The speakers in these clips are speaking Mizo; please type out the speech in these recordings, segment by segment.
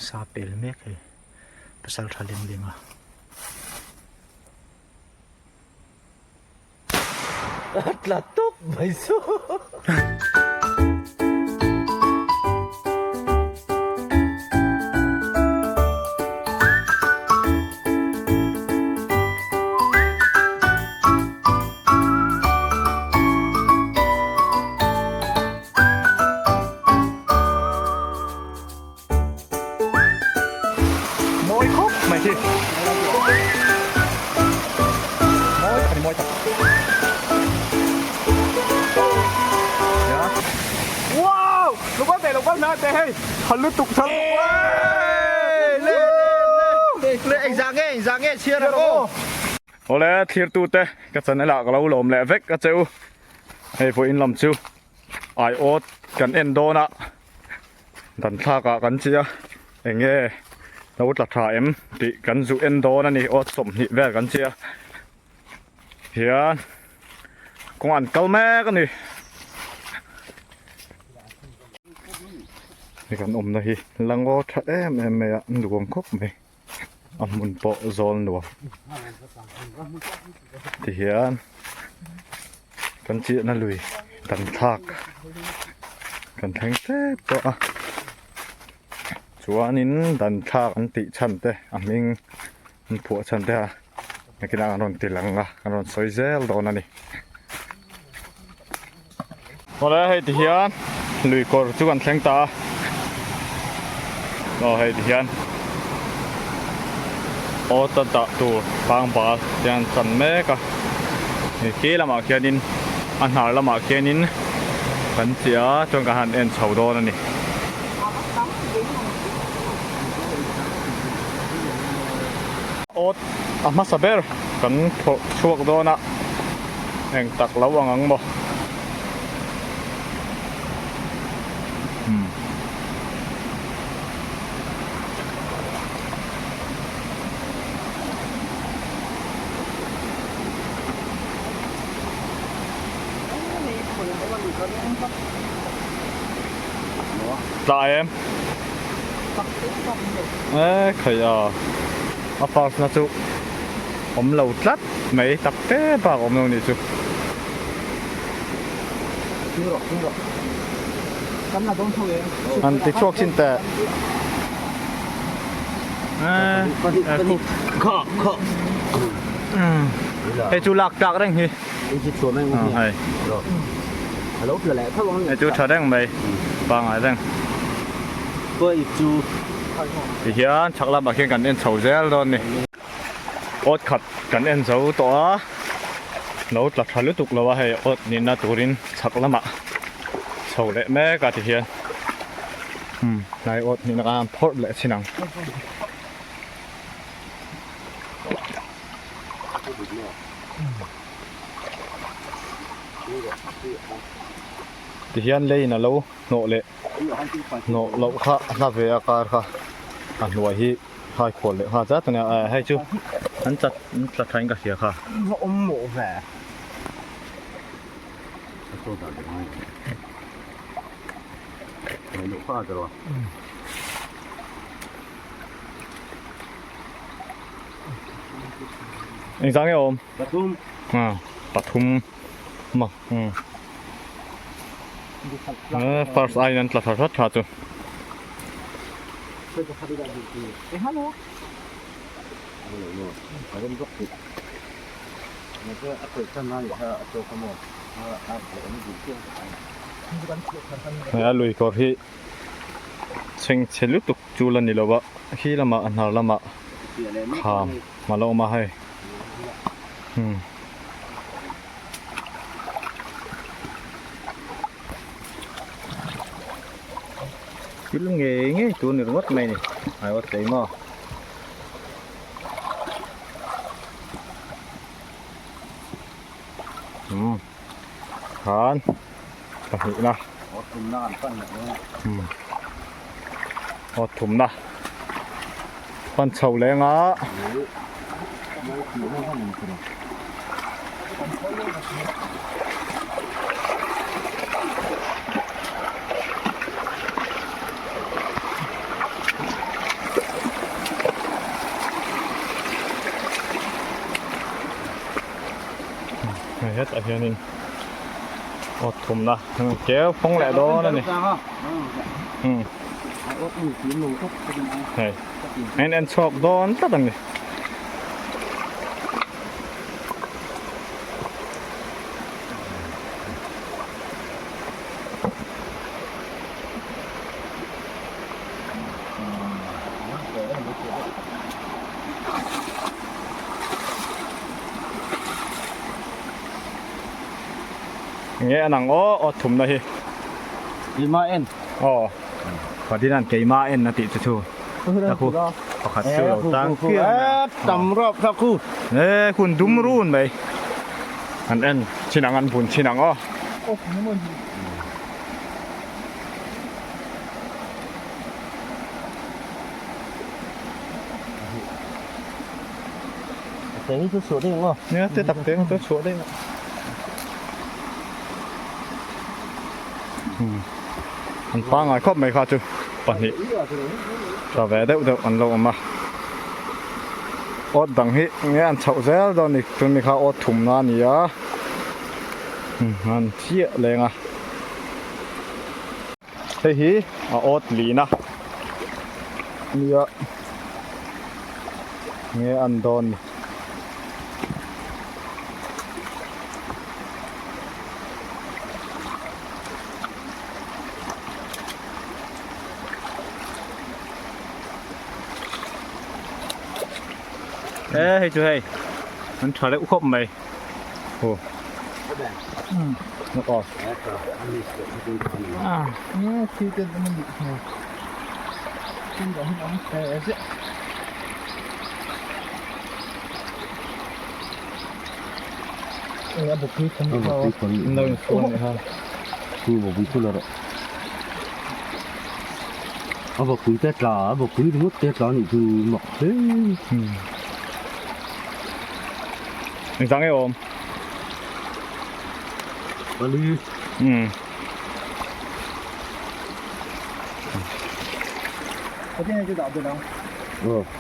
Sa pel mek hei pasaltha lenglenga. A tla tawp mai chu. Mawi khawp mai hi. Mawi tak a ni mawi tak. Wow! Lo kal teh lo kal hna teh hei. Tha lutuk tha lutuk. Le le le engzah nge engzah nge chhiar ang aw. Awle thlirtute ka channel ah ka lo lawm leh vek a che u. Hei vawiin lam chu aiawt kan en dawn a. Dan thlak ah kan chi a eng nge lo tla tha em tih kan zu en dawn a ni aw 20 vel kan chi a hian kawng an kal mek a ni hei kan awmna hi lango tha em em mai a nuam khawp mai a hmun pawh zawl nuam tihian kan chiahna lui dan thlak kan thleng tep tawh a chuanin dan thlak an tih chhan te a hming an phuah chhan te a nakinah an rawn ti lang a an rawn sawi zel dawn a ni awle hei ti hian lui kawr chu kan thleng ta a aw hei ti hian awt a dah tur pangbal te an chan mek a hei khi lamah khianin a hnar lamah khianin kan chiah a chuan kan han en chho dawn a ni. Awt a hmasa ber kan phawrh chhuak dawn a. Eng tak lo ang ang maw? Umm. Tla em? E khai a a first na chu awm lo tlat mai tak te bak awm lo nih chu. An ti chhuak chin teh. Hei chu lak tlak reng hi. Hei. Hei chu tha reng mai. Pangai reng. Tihian chhak lamah khian kan en chho zel dawn a ni. Awt khat kan en zo tawh a, lo tla tha lutuk lo a hei awt nihna turin chhak lamah chho leh mek a tihian umm hnai awt nihna khan an phawrh leh chin ang. Tihian leiin a lo hnawh leh hnawh loh kha a hla ve a kar kha a hnuai hi. Hai khual leh nghal zat a nia eh hei chu an chat an tla thain ka hria kha. Va awm mawh ve. Engzah nge awm? Pathum. Ah pathum ma um. First aiin an tla thla hrat tha chu. A lui kawr hi chhengchhe lutuk chu la ni lo a khi lamah a hnar lamah kham a lo awm a hei. Thil ngei ngei tur ni ringawt mai a ni ai awt thei maw umm khan pahnihna umm awt thumna pan chho leng a. Hetah hianin awt thumna keu phawng leh dawn a ni. Hei a in en chhuak dawn tlat a ni. Nge an ang aw aw thumna hi. Keima en. Aw. Fadinan keima en a tih chu chu. Ta khu pakhat chu lo tang phian mai a. Tam rawp ta khu. E hun dum run mai. An en chin ang an bun chin ang aw. Te chu chhuah daih ang aw. Nia te tak te chu chhuah daih ang. An pangai khawp mai kha chu pahnih tha ve deuh deuh an lo awm a. Awt dang hi nge an chhoh zel dawn ni chumi kha awt thumna a ni a an chiah leng a. Hei hi a awt lin a nia nge an dawn ni. E hei chu hei an tha deuh khawp mai aw aw A bawkpui te tla a bawkpui ringawt te tla anih chu mak hle. Engzah nge awm? Pali. Um.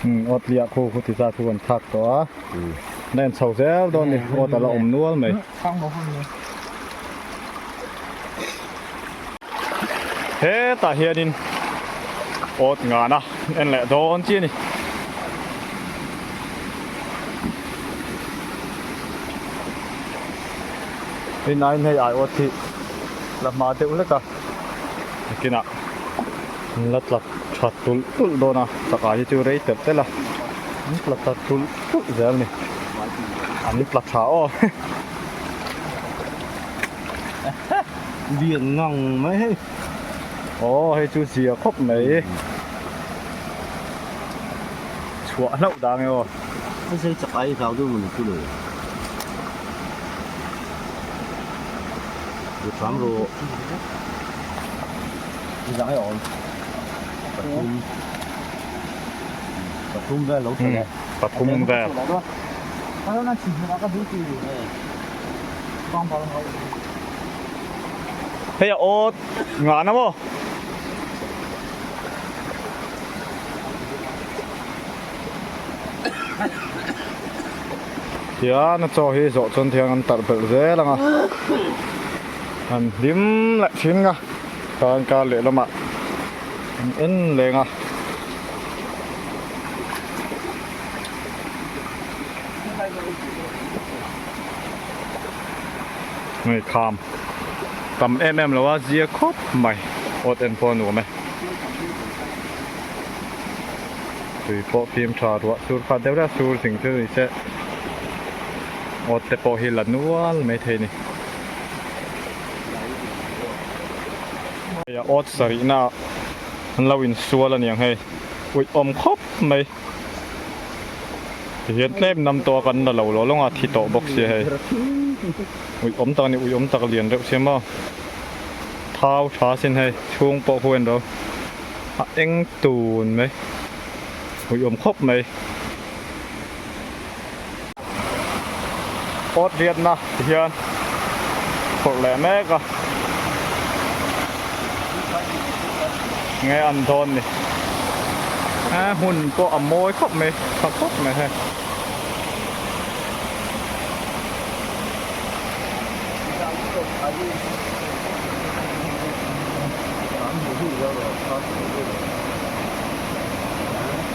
Um awt liah khu khu ti sa chu kan thlak tawh a. Nen chho zel dawn ni awt a la awm nual mai. Hetah hianin awt ngana en leh dawn chi a ni. Hei naiin hei ai awt hi la hma deuh hlek a, nakinah an la tla tha tulh tulh dawn a, chakah hi chu rei telh telh a, an tla tha tulh tulh zel a ni, an tla tha aw. Lian ngang mai hei. Aw hei chu zia khawp mai. Chhuah hlauh dang e aw. Hei sei chak ai hlau deuh mawni chu le. Ru hram ru. Zang e awm. Pathum. Pathum vel lo thle. Pathum vel. Hei a awt ngan a maw? Tian a chaw hi zawh chuan thiang an tarh belh zel ang a, an hlim leh thin a, khan kar leh lamah an en leng a. Hei kham tam em em lo a zia khawp mai awt en pawh a nuam e tui pawh fim tha ruah sur kha deuh deuh sur zing chu ni se awt te pawh hi la nual mai thei a ni hei a awt sarih na ah an lo insual a niang hei uih awm khawp mai. Tihian tlem nam tawh a kan la lo lo lawng a thi tawh bawk sia hei. Ui awm tak a ni ui awm tak lian reuh sia maw. Thau tha sin hei chhung pawh khu en ro a eng tun mai ui awm khawp mai. Awt riatna tihian phawrh leh mek a nge an dawn ni a hmun pawh a mawi khawp mai tha khawp mai hei.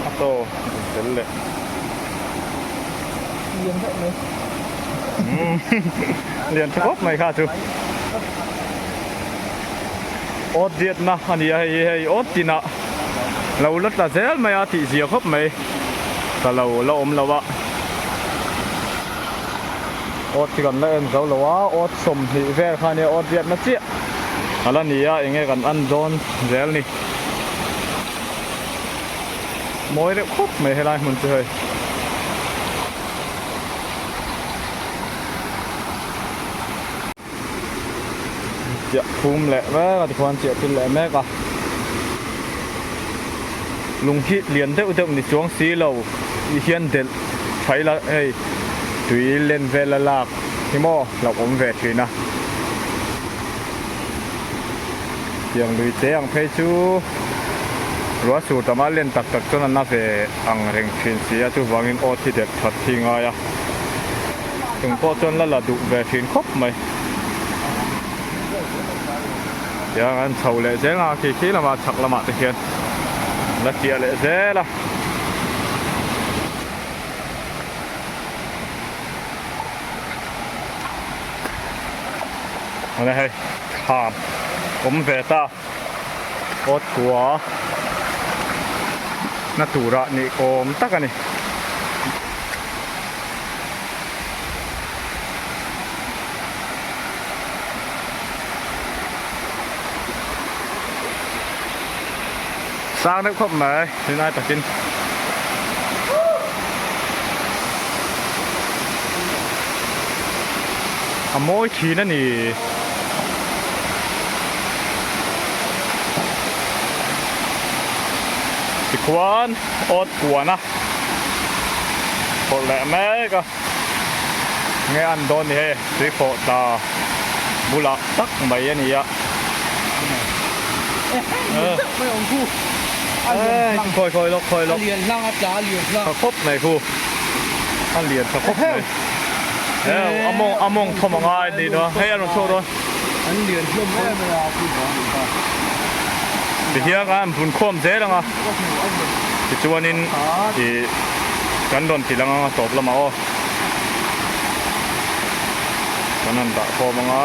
A chaw tel leh. Lian deuh mai. Lian tha khawp mai kha chu. Awt diatna a ni a hei hi hei awt tinah lo la tla zel mai a tih zia khawp mai ta lo la awm lo a. Awt hi kan la en zo lo a awt 20 vel kha nia awt diatna chiah a la ni a enge kan en dawn zel ni. Mawi reuh khawp mai helai hmun chu hei. Chiah phum leh mek a tikhuan chiah thil leh mek a lung hi lian deuh deuh ni chuang si lo tih hian delh tha ila hei tui len vel a lak hi maw hlauh awm ve thin a tiang lui te ang phei chu ruah sur tam a len tak tak chuan a na ve ang reng thin si a chuvangin aw thi delh that hi ngai a. Chung pawh chuan la la duh ve thin khawp mai. Tiang an chho leh zel a, khi khi lamah chhak lamah te hian la chiah leh zel a. Awle hei thlam awm ve ta awt kua na turah nih kawm tak a ni. Sang deuh khawp mai tunlai takin. A mawi thin a ni. Tikhuan awt kuan a. Phawrh leh mek a nge an dawn ni hei tui khawh tla bulah tak mai a ni a khawi khawi lawk khawi lawk tha khawp mai khu a lian tha khawp mai a mawng a mawng thawm a ngai a ni dawn hei a rawn chhuak dawn tihian an bun khawm zel ang a. Tichuanin ih kan rawn ti lang anga tawp lamah aw kan rawn dah khawm anga.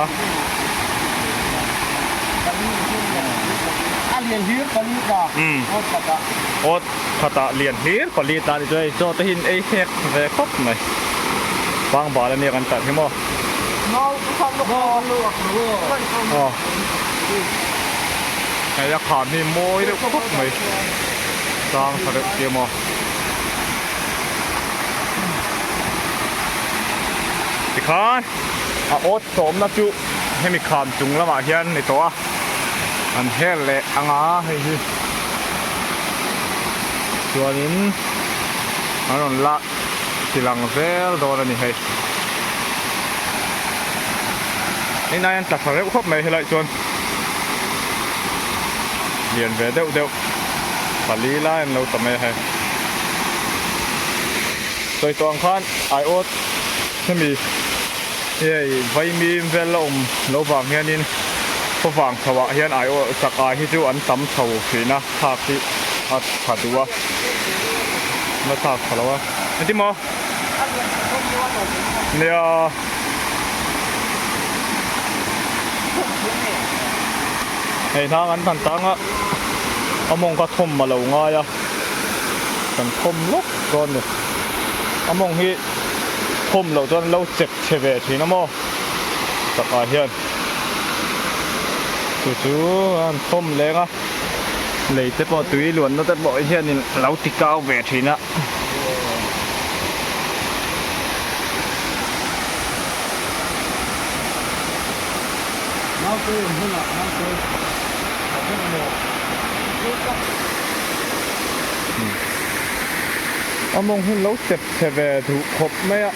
Awt khatah lian hlir pali ta ni chu hei chaw te hian ei hek ve khawp mai pangbal ania kan tarh hi maw. Aw. Hei a kham hi mawi deuh khawp mai sang tha deuh sia maw tikhan a awt tawmna chu hemi kham chung lamah hian ni tawh a an hel leh anga hei hi chuanin an rawn la tilang zel dawn a ni hei hei nai an tla tha reuh khawp mai helaiah chuan. Lian ve deuh deuh pali lai an lo ta mai a hei. Sawi tawh ang khan aiawt hemi hei vaimim vel la awm lo vang hianin khawvang chho ah hian aiawt chak ai hi chu an tam chho thin a thlak hi a tha duh a la thlak tha lo a engtin maw nia. Hei hnang an han tang a, a mawng kha thawm a lo ngai a, kan thawm lawk dawn ni. A mawng hi thawm loh chuan lo chep chhe ve thin a maw takah hian chu chu an thawm leng a, lei te pawh tui luanna te pawh hianin a lo ti kau ve thin a. A mawng hi lo chep chhe ve duh khawp mai a.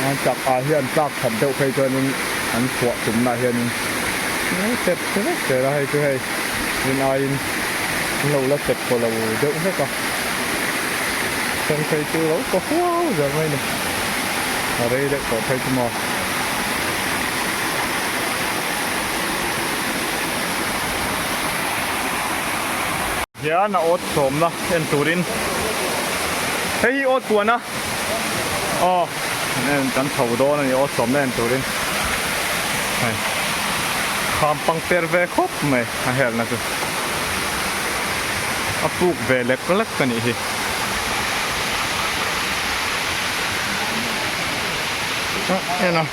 A chak ah hian tlak khat deuh phei chuanin an chhuah tumna hianin lo chep chhe vek zel a hei chu hei. Rin aiin an lo la chep tawh lo deuh vek a, then phei chu lo ka huau zel mai a ni, a rei deuh tawh phei chu maw. Hian a awt sawmna en turin hei hi awt puan a aw en kan chho dawn a ni awt sawmna en turin hei kham pang per ve khawp mai a helna chu a puk ve lek lek a nih hi. En a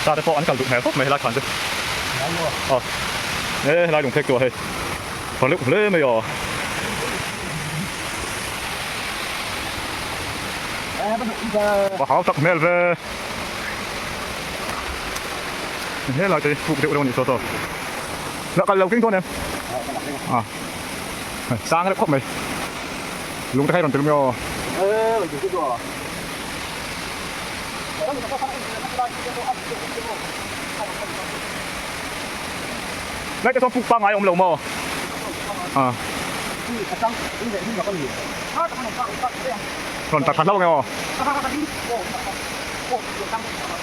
Sa te pawh an kal duh hmel khawp mai helai khan chu aw e helai lung phek chu a hei tha leuh hle mai aw a hau tak hmel ve helai te hi puk deuh deuh a nih saw saw lah kal lo keng dawn em a. Sang reuh khawp mai. Lung te kha i rawn tel mai aw. Lai te chuan puk pangngai a awm lo maw? A. Rawn tla thla hlauh ange aw.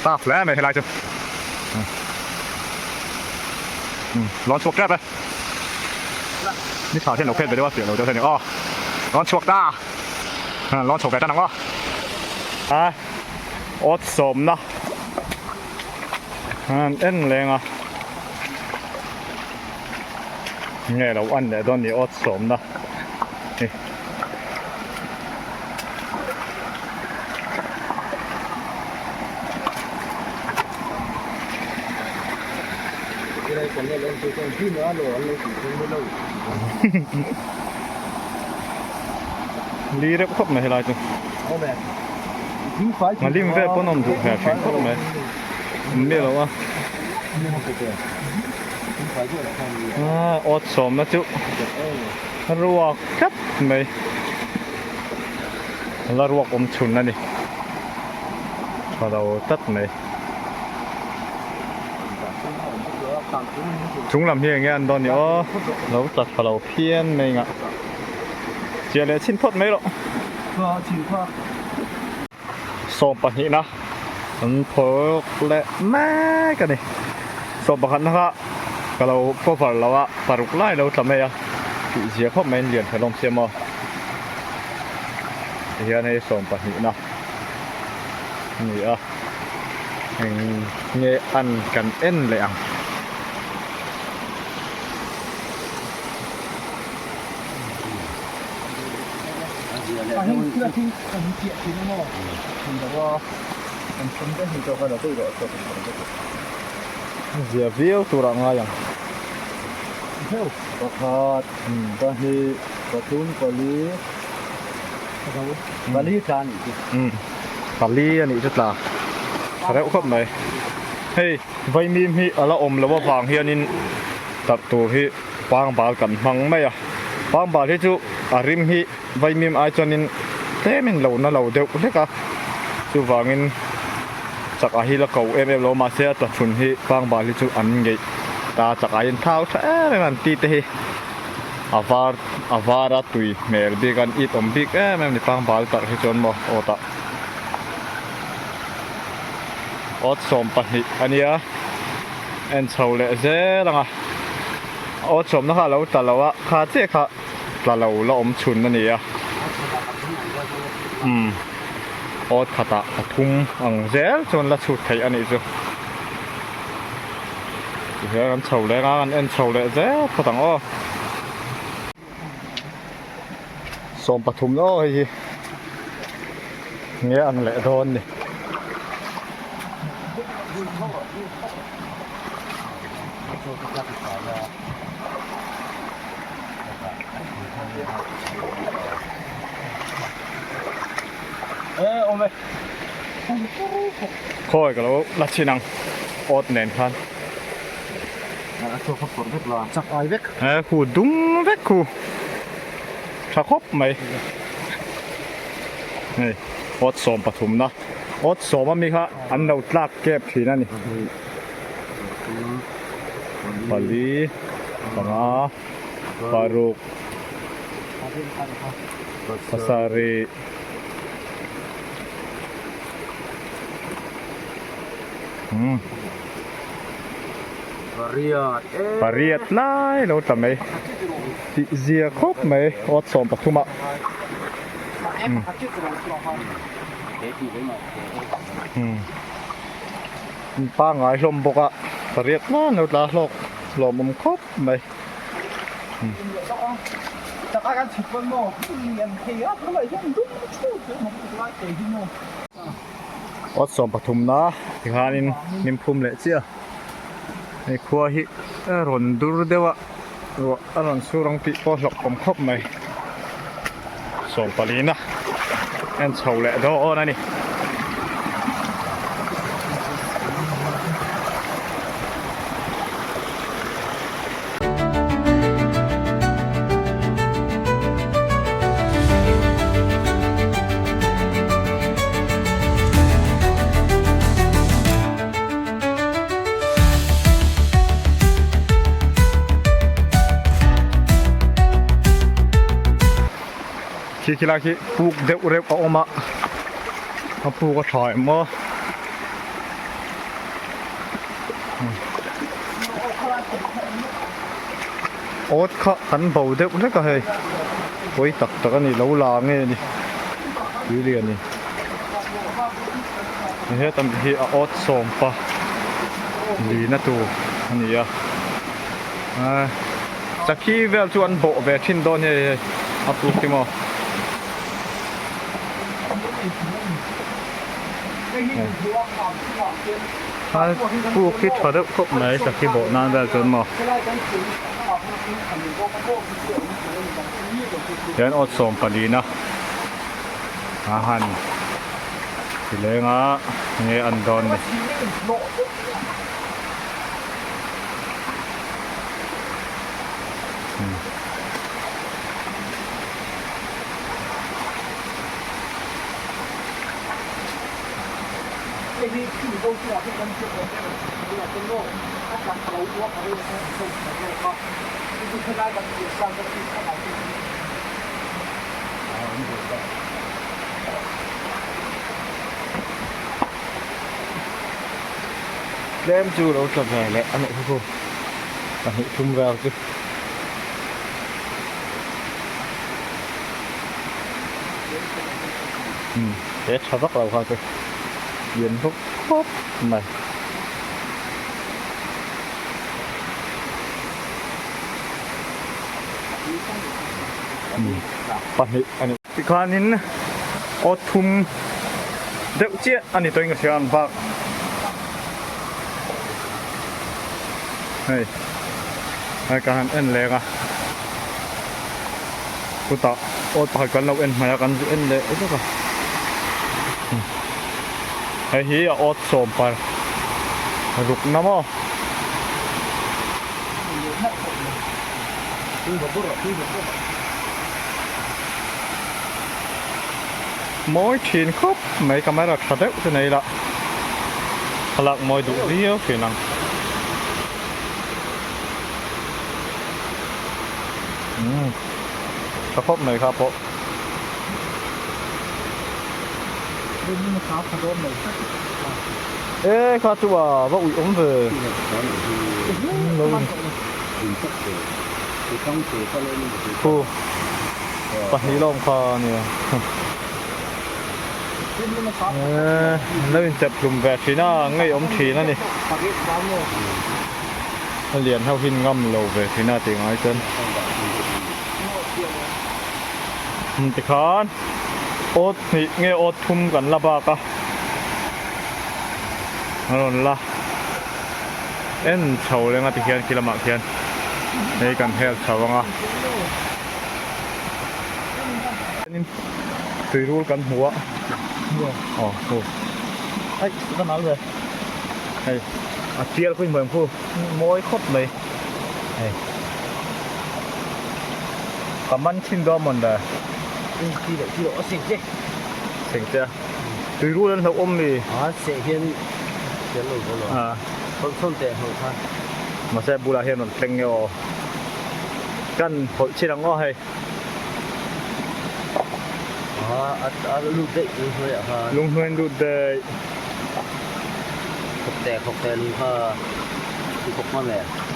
Taf hle mai helai chu. Lawn chhuak tep e. Ni thla hian lo phet ve deuh a fiah lo deuh hian aw rawn chhuak ta rawn chho ve tan ang aw a awt sawmna an en leng a nge lo an leh dawn ni awt sawmna hi. Li reuh khawp mai helai chu a lim vel pawn a awm duh hmel thin khawp mai an mi lo a awt sawmna chu ruak tlat mai la ruak awm chhun a ni tha lo tlat mai. Chung lam hi enge an dawn ni aw lo tla tha lo phian mai ngah chiah leh chhin phawt mai rawh 22 na an phawk leh mek a ni 21 na kha ka lo cover lo a paruk lai lo tla mai a tih zia khawp mai an lian tha hlawm sia maw tihian hei 22 na a ni a. Eng nge an kan en leh ang. Zia viau turah ngai ang. Pakhat, pahnih, pathum, pali, pali tla a nih chu. Pali a nih chu tla tha reuh khawp mai. Hei vaimim hi a la awm loh avang hianin tarh tur hi pangbal kan hmang mai a. Pangbal hi chu a rim hi vaimim ai chuanin tlemin lo na lo deuh hlek a. Chuvangin chak a hi la ko em em lo mahse a tlathun hi pangbal hi chu an ngeih ta chak aiin thau tha em em an ti te hi. A var a var a tui hmel bik an it awm bik em em ni pangbal tarh hi chuan maw aw tah awt 12 a nia en chho leh zel ang a awt sawmna kha a lo tla lo a kha chiah kha tla lo la awm chhun a ni a umm awt khatah pathum ang zel chuan la chhut theih a nih chu tihian kan chho leh ang a kan en chho leh zel phawt ang aw. 13 aw hei hi nge ang leh dawn ni. Khawi ka lo la chhin ang awt nen khan. He khu dum vek khu tha khawp mai hei awt 13 na awt sawm ami kha an lo tlak kep thin a ni pali panga paruk pasarih. Umm pariat lai lo tla mai tih zia khawp mai awt 13 ah umm pangngai hlawm bawk a pariat lai an lo tla hlawk hlawm awm khawp mai. Awt 13 na tikhanin hnim phum leh chiah hei khua hi a rawn dur deuh a ruah a rawn sur ang tih pawh hlawk awm khawp mai 14 na en chho leh dawn a ni. Khi khi lai khi puk deuh reuh a awm a a puk a tha em aw. Awt kha kan bo deuh hlek a hei pawi tak tak a ni lo la nge ni tui lian in heta mi hi a awt sawm pa lina tur a ni a sakhi vel chu an bawh ve thin dawn hei hei a puk hi maw. A puk hi tha deuh khawp mai sakhi bawh nan vel chuan maw hian awt 14 na a han ti leng a nge an dawn ni. Tlem chu lo tla ve leh a nih kha khu pahnih thum vel chu. Umm he tha vak lo kha chu lian bawk khawp mai. Pahnih a ni. Tikhanin aw thum deuh chiah a ni tawhin ka hria ang bak hei hei ka han en leng a. Chutah aw pakhat kan lo en hmai a kan zu en leh vek a hei hi a awt sawm par ruk na maw mawi thin khawp mai camera tha deuh chu nei la thlalak mawi duh viau thin ang. Umm tha khawp mai kha pawh. E kha chu a va uih awm ve. Khu pahnih lawm kha ania. E lo inchep hlum ve thin a ngeiawm thin a ni. A lian ho hin ngam lo ve thin a tih ngai chuan tikhan awt hnih nge awt thum kan la bak a a rawn la en chho leng a tikhian khi lamah khian hei kan hel chho ang a tuirul kan hmu a aw khu aih ka nal ve. Hei a tial khu hmuh em khu mawi khawp mai hei ka man thin dawn mawn le seng che a tui rul an hlauh awm mi a seh hian tial lo dawn a hawlh sawn teh hawlh kha mahse bulah hian rawn thleng nge aw kan hawlh chin ang aw hei a lut daih lunghnuaiah khan lunghnuai an lut daih.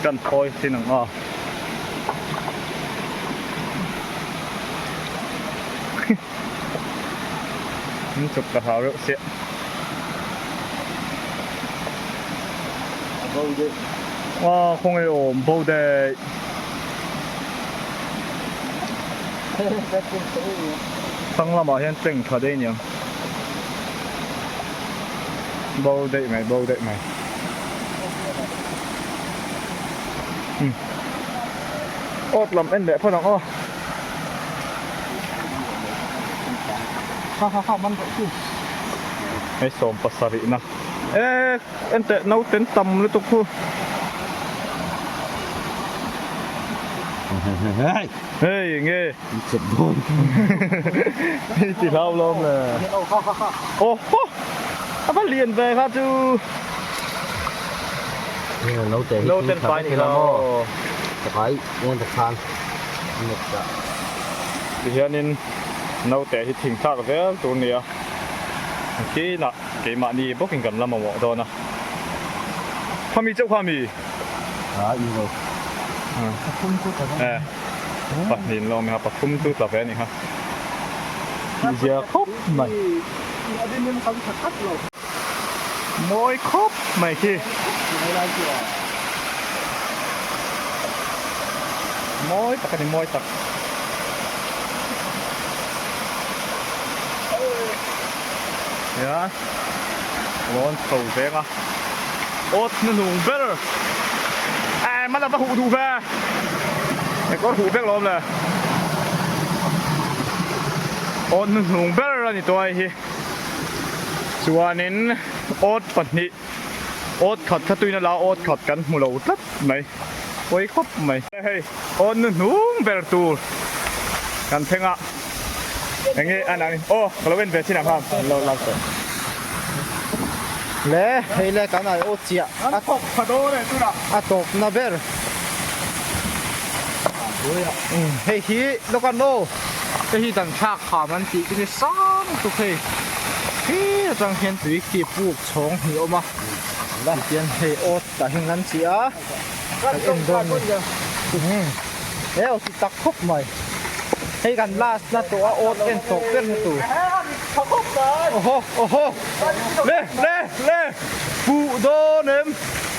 Kan thawi thin ang a. Min chuk ka hlau reuh chiah. Aw khawnge awm bo daih. Thlang lamah hian tank tha daih aniang. Bo daih mai bo daih mai. Awt lam en leh phawt ang aw. Hei 70 na e enteh nauten tam lutuk khu. Hei enge hei ti hlau lawm le. Aw haw a va lian ve kha chu. Nauten fai ni lo. Tihianin naute hi thing thlak zel tur nia kinah keimahni bawkin kan la mamawh dawn a khami chauh kha mi e pahnih an la awm a pathum chu tla ve a ni kha tihzia khawp mai mawi khawp mai khi. Mawi tak a ni mawi tak. Nia rawn chho veng a awt hnuhnung ber eh man a va huh duh ve kekawr huh vek lo awm le awt hnuhnung ber a ni tawh a hei hi chuanin awt pahnih awt khat kha tuina la awt khat kan hmu lo tlat mai pawi khawp mai. Hei aw nu hnung ber tur kan thleng a enge a nang aw ka lo en ve chin ang khan an lo lak tawh. Le hei le kan ai aw chiah a thawk tha dawn e tunah a tawp na ber hei hi lawk an aw hei hi dan thlak kham an tih chu ni sang tuk hei khi atang hian tui khi puk chhawng hnih a awm a tihian hei aw tah hian kan chiah a. Kan en dawn ni he aw ti tak khawp mai hei kan last na tawh a awt en tawh ber na tur awhaw awhaw le le le fuh dawn em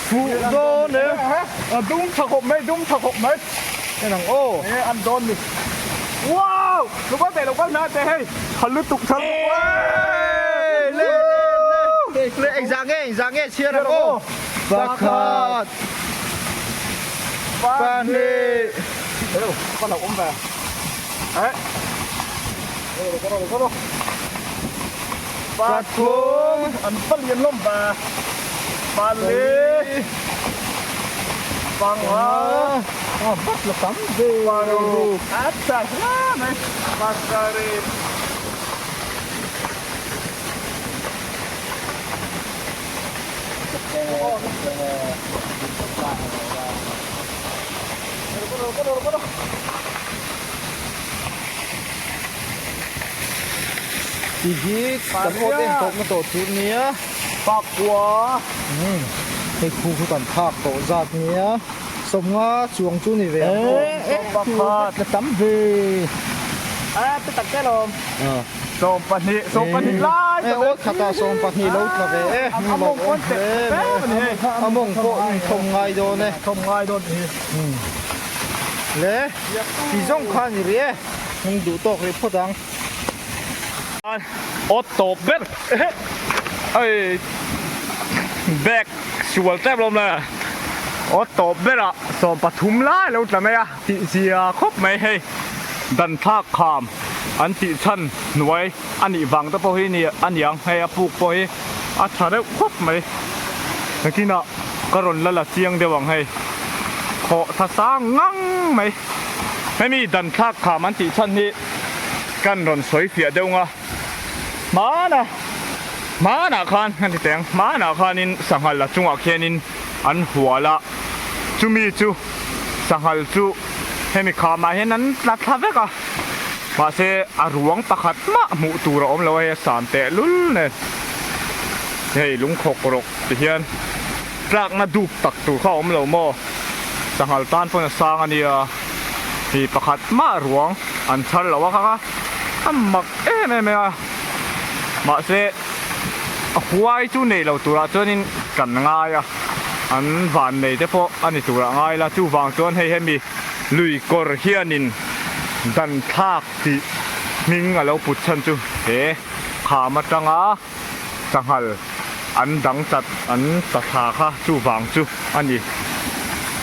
fuh dawn em a dum tha khawp mai dum tha khawp mai en ang aw e an dawn ni wow lo kal teh lo kal hna teh hei tha lutuk tha lutuk le le le engzah nge engzah nge chhiar ang aw Pakhat pahnih pathum pali panga paruk pasarih. Ti hi kan awt en tawp na tawh tur nia Pakua hei khu khu kan phak tawh zat nia sawmnga chuang chu ni ve ang aw la tam ve 12 12 lai e aw khatah 12 lo tla ve e a mawng pawn teh hle a ni hei a mawng pawh in thawm ngai dawn e thawm ngai dawn ni le ti zawng kha ni rih e hming duh tawk rih phawt ang aw tawp ber ei bag sual tep lawm le aw tawp berah 13 lai lo tla mai a. Tih zia khawp mai hei dan thlak kham an tih chhan hnuai a nih vang te pawh hi ni a niang hei a puk pawh hi a tha reuh khawp mai nakinah ka rawn la la chiang deuh ang hei khawh tha sang ngang mai hemi dan thlak kham an tih chhan hi kan rawn sawi fiah deuh nga hmana hmanah khan kan ti teng hmanah khanin sanghal a chungah khianin an hual a chumi chu. Sanghal chu hemi khamah hian an tla thla vek a, mahse a ruang pakhat mah hmuh tur a awm lo a hei a san teh lul nen hei lungkhawk rawk ti hian. tlakna dup tak tur kha a awm lo maw? Sanghal tan pawn a sang a nia, mi pakhat mah ruang an chhar lo a kha kha a mak em em a, mahse a huai chu nei lo turah chuanin kan ngai a, an van nei te pawh a ni turah ngai la, chuvang chuan hei hemi lui kawr hianin dan thlak tih hming a lo put chhan chu he kham atanga. Sanghal an dang chat an ta thla kha chuvang chu a ni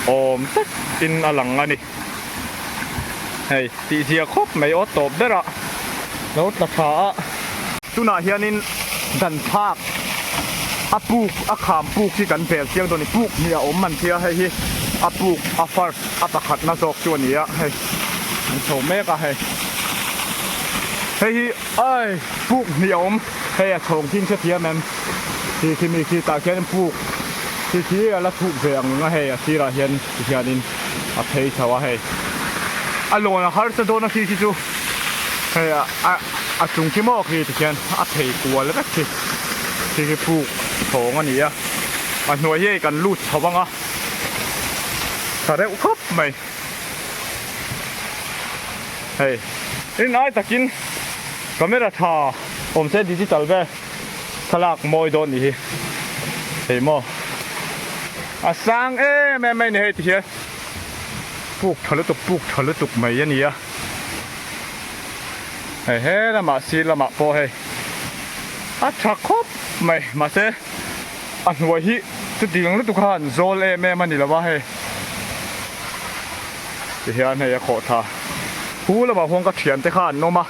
awm tak in a lang a ni. Hei tih zia khawp mai aw tawp ber a lo tla tha a. Tunah hianin dan thlak a puk a kham puk hi kan vel chiang dawn a ni. Puk hnih a awm an tia hei hi a puk a first a pakhatna zawk chu a ni a hei an chho mek a hei. Hei hi. Ai puk hnih a awm hei a chhawng thin hrethiam em khi khi mi khi tah khian puk khi khi a la chhuk ve ang a hei a sirah hian ti hianin a phei chho a hei a lawn a harsa dawn a khi khi chu hei a a chung khi maw khi ti khian a phei kual vek khi khi khi puk chhawng a ni a a hnuai hi hei kan lut chho ang a tha reuh khawp mai. Hei in ai takin camera tha awm se digital vel thlalak mawi dawn nih hi hei maw a sang em em mai ni hei ti hian puk tha lutuk puk tha lutuk mai a ni a hei he lamah sir lamah pawh hei a tha khawp mai mahse a hnuai hi chutiang lutuk kha an zawl em em a ni lo a hei. Tihian hei a khawh thla hu lamah huan ka thiante kha an awm a,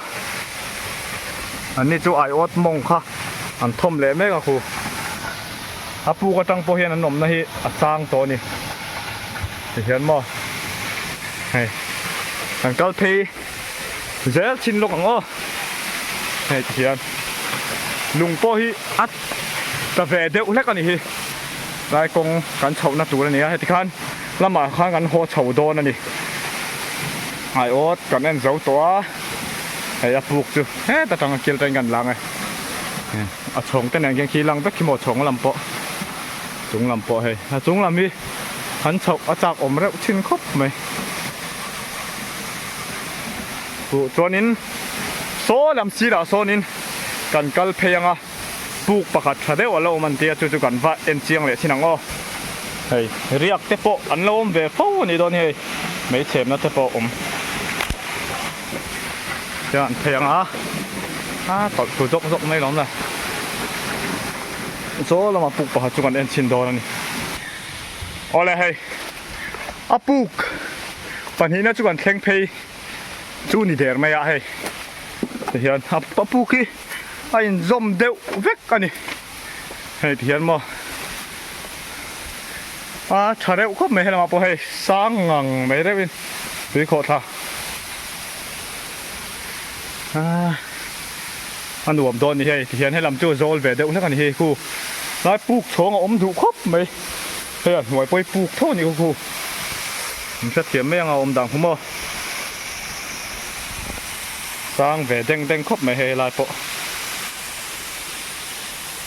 anni chu aiawt mawng kha an thawm leh mek a khu. A puk atang pawh hian an awmna hi a chang tawh a ni. Tihian maw hei kan kal phei zel chin lawk ang aw hei tihian lung pawh hi a tla ve deuh hlek a ni hi lai kawng kan chhohna tur a ni a heti khan. Lamah khan kan haw chho dawn a ni. Aiawt kan en zo tawh a, hei a puk chu heta tang a kil tangin kan lang e. A chhawng te nen khian khi lang vek khi maw chhawng lam pawh chung lam pawh hei a chung lam hi an chhoh a chak awm reuh thin khawp mai. Huh chuanin saw lam sirah sawnin kan kal phei ang a. Puk pakhat tha deuh a lo awm an tia chu chu kan va en chiang leh thin ang aw. Hei riak te pawh an lo awm ve fo a nih dawn hi hei hmeichhemna te pawh a awm. Tiang an phei ang a a tawlh thu zawk zawk mai lawm le. Chaw lamah puk pakhat chu kan en chhin dawn a ni. Awle hei a puk pahnihna chu kan thleng phei chu ni der mai a hei tihian a puk hi. A inzawm deuh vek a ni. Hei ti hian maw a tha reuh khawp mai helamah pawh hei sang ngang mai reuhin tui khawh thla a nuam dawn ni hei ti hian helam chu a zawl ve deuh hlek a ni hei khu lai puk chhawng a awm duh khawp mai hei a hnuai pawh hi puk tho a ni khu khu an hrethiam mai anga awm dan khu maw. Sang ve deng deng khawp mai hei lai pawh.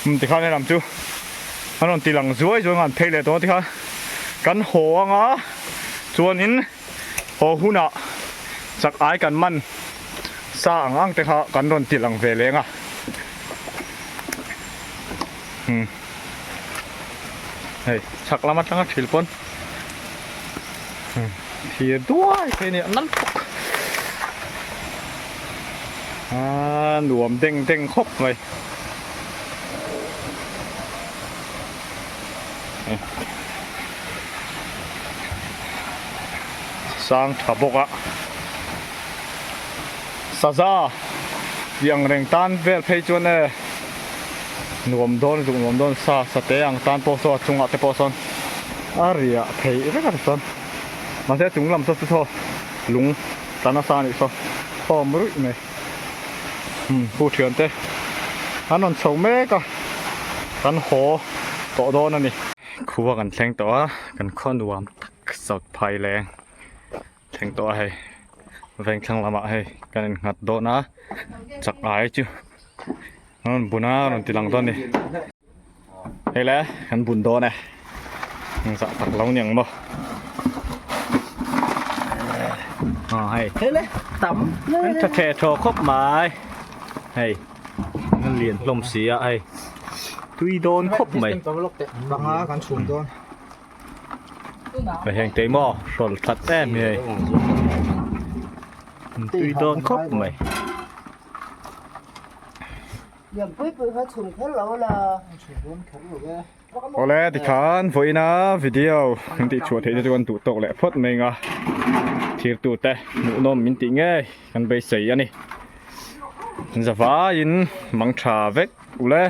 Umm tikhan helam chu an rawn ti lang zuai zuai ngan phei leh tawh a tikhan kan haw anga chuanin haw hunah chak ai kan man sa ang ang te kha kan rawn ti lang ve leng a. Umm hei chhak lam atanga thil pawn thir duai thei a ni a nal bawk a nuam deng deng khawp mai sang tha bawk a saza tih ang reng tan vel phei chuan e Nuam dawn zuk nuam dawn sa sa te ang tan pawh saw a chungah te pawh sawn a riah theih vek a ti chuan mahse a chung lam saw chu saw lung tla nasa a nih saw khawm ruih mai umm pu thian te an rawn chho mek a kan haw tawh dawn a ni. Khua kan thleng tawh a kan khaw nuam tak sawt phai leng thleng tawh a hei vengthlang lamah hei kan innghat dawn a chak ai chu. An rawn bun a, rawn ti lang dawn a ni. Hei le, kan bun dawn e. Zah tak lo niang maw. Aw hei. Hele tam. An tha the thaw khawp mai. Hei. An lian hlawm si a hei. Tui dawn khawp mai. Banga kan chhum dawn. Hei heng te maw hrawl that em hei. Tui dawn khawp mai. Awle tikhan vawiina video kan tih chhuah theih te chu kan duh tawk leh phawt mai ang a thirtu te hmuhnawm min tih ngei kan beisei a ni zavaiin mang tha vek ule.